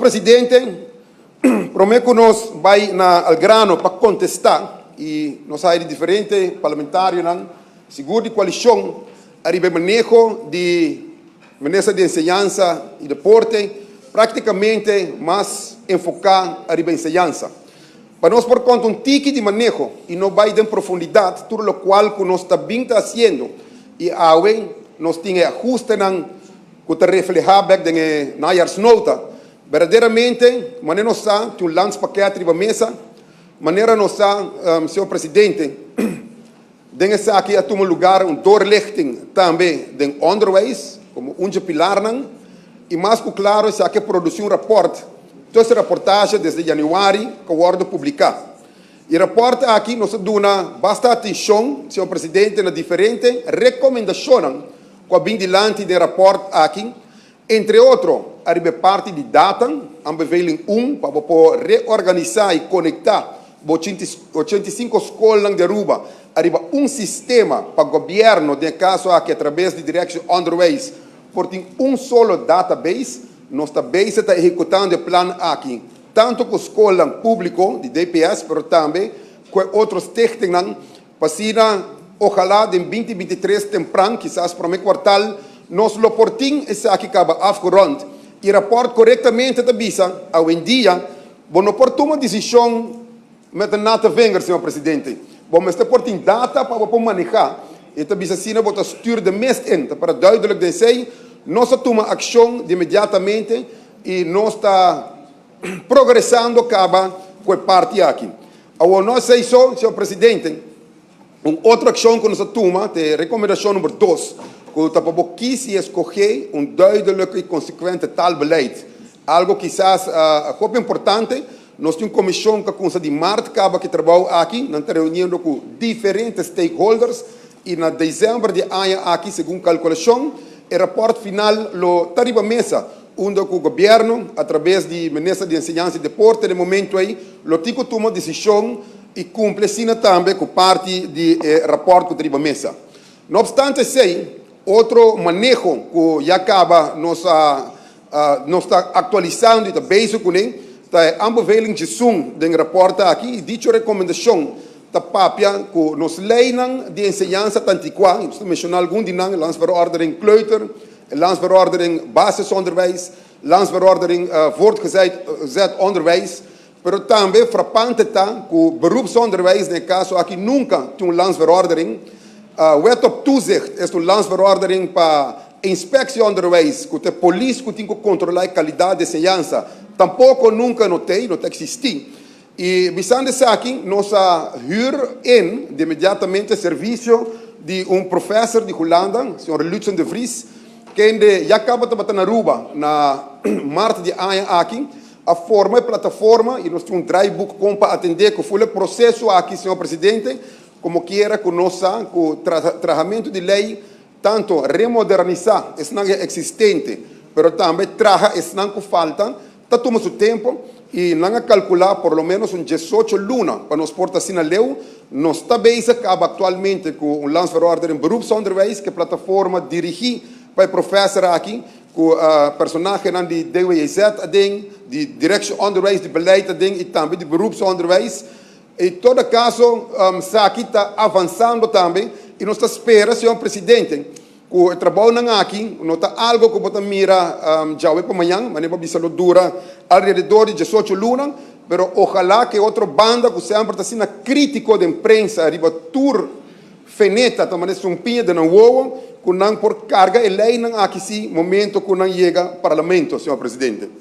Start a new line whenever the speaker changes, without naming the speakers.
Presidente, promé ku nos bai na al grano pa kontestá i nos a diferente parlamentarionan, sigur di koalishon, ariba maneho di Minister di Enseñansa i Deporte, práktikamente mas enfoká ariba enseñansa. Pa nos por konta un tiki di maneho i no bai den profundidat, tur loke ku nos tambe ta hasiendo i awe nos tin ahustenan ku ta reflehá bèk den najaarsnota. Berdaderamente, manera nos sa, tin un landspakket riba mesa, manera nos sa, señor Presidente, den esaki a tuma lugá un doorlichting tambe den onderwijs, komo un pilarnan, i mas ku klaro esaki a produsí un rapport, tur e reportahe desde yanüari ku a wòrdu publiká. E rapport aki nos a duna basta atenshon, señor Presidente, na diferente rekomendashon ku a bin dilanti den rapport aki, entre otro, ariba parti di data, aanbeveling 1, pa por reorganisá i konektá 85 skol di Aruba, ariba un sistema pa gobièrnu, den kaso aki atraves di Directie Onderwijs, por tin un solo database. Nos tambe ta ehekutando e plan aki, tantu ku skol públiko di DPS, mas tambe ku otro stichtingen, pa asina, ohalá den 2023 tempran, kisas promé kwartaal, nos lo por tin esaki kaba afgerond. E rapport korektamente ta bisa, awendia, bo no por tuma desishon met een natte vinger, señor Presidente. Bo mester por tin data pa por manehá. I ta bisa asina, bo ta stuur de mist in. Pa duidelijk te zijn, nos a tuma akshon inmediatamente i nos ta progresando kaba ku e parti aki. Awor no ta esei, señor Presidente, un otro akshon ku nos a tuma, e rekomendashon number 2, ku ta pa kies i skohe un duidelijk i konsekuente taalbeleid. Algu kisas hopi importante, nos tin un komishon ku a kuminsá di mart kaba ku trabou aki, nos ta reuniendo ku diferente stakeholders i na desèmber di aña aki, segun kalkulashon, e rapport final lo ta riba mesa, unda ku gobièrnu, atraves di Minister di Enseñansa i Deporte, na momento ei, lo tin ku tuma desishon i kumpli asina tambe ku parti di rapport ku ta riba mesa. No opstante esei, otro maneho ku ya kaba nos ta aktualisando i ta bezig kuné, ta aanbeveling 1 den rapport aki, i dicho rekomendashon ta papia ku nos leinan di enseñansa ta antikuá, nos a menshoná algun di nan, landsverordening kleuter, landsverordening basisonderwijs, landsverordening voortgezet onderwijs, pero tambe frappante ta ku beroepsonderwijs, den kaso aki, nunka tin un landsverordening. Wet op toezicht ta un landsverordening pa inspectieonderwijs, ku e polis ku tin ku kontrolá e kalidat di enseñansa, tampoko nunka no ta eksistí. I bisando esaki, nos a huur in inmediatamente servisio di un profesor di Hulanda, señor Lutzen de Vries, kende ya kaba tabata na Aruba na mart di aña aki, a forma e plataforma i nos tin un draaiboek kon pa atendé ku e proseso aki, señor Presidente, komo kiera ku nos ku trahamentu di lei, tantu remodernisá esnan eksistente, pero tambe traha esnan ku falta, ta tuma su tempu i nan a kalkulá por lo ménos un 18 luna pa nos por ta asina leu. Nos ta bezig kaba aktualmente ku un landsverordening beroepsonderwijs, ku e plataforma dirigí pa e profesor aki, ku personahenan di DWZ aden, di Directie Onderwijs, di beleid aden i tambe di beroepsonderwijs. En todo kaso, esaki ta avansando tambe i nos ta spera, señor Presidente, ku e trabounan aki no ta algu ku bo ta mira djawe pa mañan, ma bisa lo dura alrededor di 18 luna, pero ohalá ku otro banda ku semper ta asina krítiko di prensa riba tur feneta, tambe sumpiña den wowo, ku nan por karga e leinan aki si momento ku nan yega parlamento, señor Presidente.